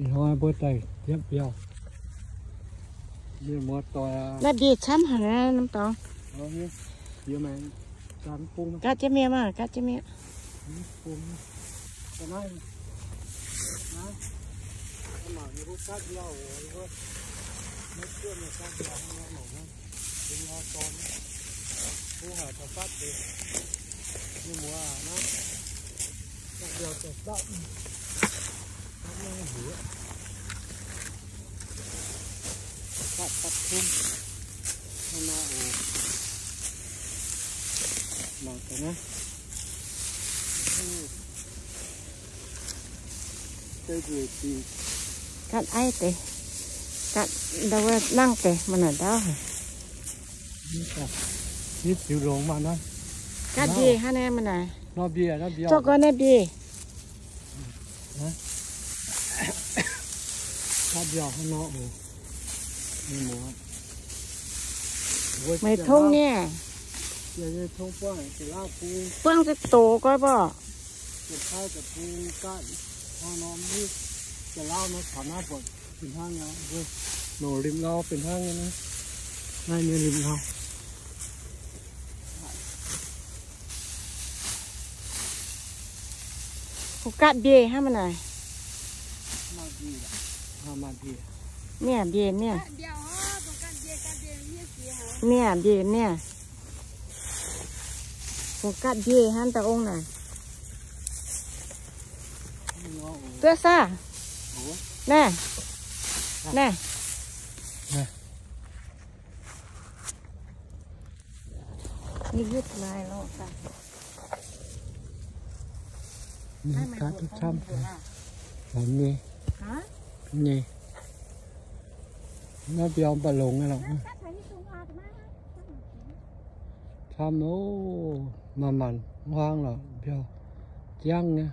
Ih hnoi mbuo daaih njiec mbiauh. Naaiv mbieic camv haic naaiv norm dorngx. Gaatv jienv mingh maah, gaatv jienv mingh. Gaatv aiv deix, gaatv ndau wuov nangv deix, mv naaic ndaauv haic. Gaatv mbieic hnangv naaiv mv naaic. Zorqv gorn naaiv mbieic. Meih tongv nyei. Buangv za'doqc goiv borqc. Longc limh lauh fih hnangv nyei. Naaiv nyei limh lauh. Kungx gaatv mbieic hnangv mv naaic. Mienh mbieic mienh. Mienh mbieic mienh. Kungx gaatv mbieic hnangv daaih ong naaic. Duqv saah? Naaiv. Naaiv. Nyei, gaatv duqv camv. Haiz nyei. Nyei. Naaiv mbiauh mv baac longx nyei lorqc. Camv oc, manc-manc huaang lorqc, mbiauh jangv nyei.